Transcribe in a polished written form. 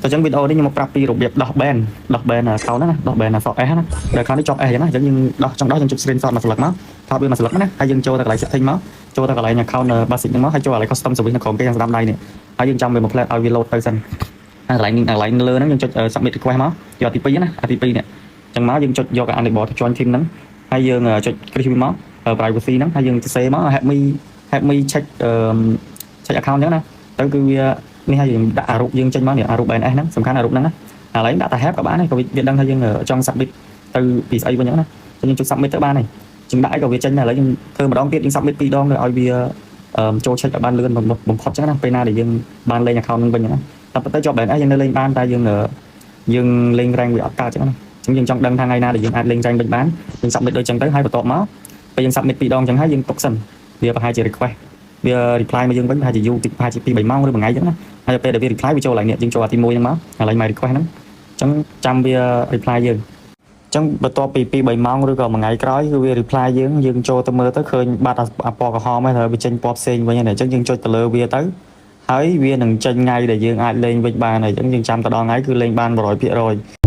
អញ្ចឹងវីដេអូនេះខ្ញុំមកប្រាប់ពីរបៀបដោះ ban ដោះ ban account ហ្នឹងណាដោះ ban អក្សរ S ណាដែល account នេះជាប់ S អញ្ចឹងណាអញ្ចឹងយើងដោះចង់ដោះយើងចុច screenshot មួយស្លឹកមកថតវាមួយស្លឹកណាហើយយើងចូលទៅកន្លែង setting មកចូលទៅកន្លែង account basic ហ្នឹងមកហើយចូលកន្លែង custom service នៅក្រោមគេខាងស្ដាំដៃនេះហើយយើងចាំវាមួយភ្លែតឲ្យវា load ទៅសិនហើយកន្លែងនេះកន្លែងលើហ្នឹងយើងចុច submit request មកយកទី2ណាអាទី2នេះអញ្ចឹងមកយើងចុចយក enable to join team ហ្នឹងហើយយើងចុច click វាមក privacy ហ្នឹងហើយយើងសរសេរមក help me check check account អញ្ចឹងណាទៅគឺវានេះហើយយើងដាក់អារូបយើងចេញមកនេះអារូប NS ហ្នឹងសំខាន់អារូបហ្នឹងណាឥឡូវដាក់តែ help ក៏បានដែរក៏វាដឹងថាយើងចង់ submit ទៅពីស្អីវិញអញ្ចឹងណាយើងចុច submit ទៅបានហើយជាងដាក់អីក៏វាចេញដែរឥឡូវយើងធ្វើម្ដងទៀតយើង submit ពីរដងទៅឲ្យវាចូល check ឲ្យបានលឿនបំផុតអញ្ចឹងណាពេលណាដែលយើងបានលេង account ហ្នឹងវិញណាតែប៉ុន្តែជាប់ ban S យើងនៅលេងបានតែយើងយើងលេង rank វាអត់កើតអញ្ចឹងណាអញ្ចឹងយើងចង់ដឹងថាថ្ងៃណាដែលយើងអាចលេង rank វិញបានយើង submit ដូចអញ្ចឹងទៅហើយបន្ទាប់មកពេលយើង submit ពីរដងអញ្ចឹងហើយយើងទុកសិនវាប្រហែលជា request វា reply មកយើងវិញប្រហែលជាយូរតិចប្រហែលជា2 3ម៉ោងឬមួយថ្ងៃអញ្ចឹងណាហើយពេលដែលវា reply វាចូលកន្លែងនេះយើងចូលអាទី1ហ្នឹងមកកន្លែង my request ហ្នឹងអញ្ចឹងចាំវា reply យើងអញ្ចឹងបន្ទាប់ពី2 3ម៉ោងឬក៏មួយថ្ងៃក្រោយគឺវា reply យើងយើងចូលទៅមើលទៅឃើញបាត់អាពណ៌ក្រហមហើយត្រូវវាចេញពណ៌ផ្សេងវិញហើយអញ្ចឹងយើងចុចទៅលើវាទៅហើយវានឹងចេញថ្ងៃដែលយើងអាចលេងវិញបានហើយអញ្ចឹងយើងចាំទៅដល់ថ្ងៃគឺលេងបាន100%។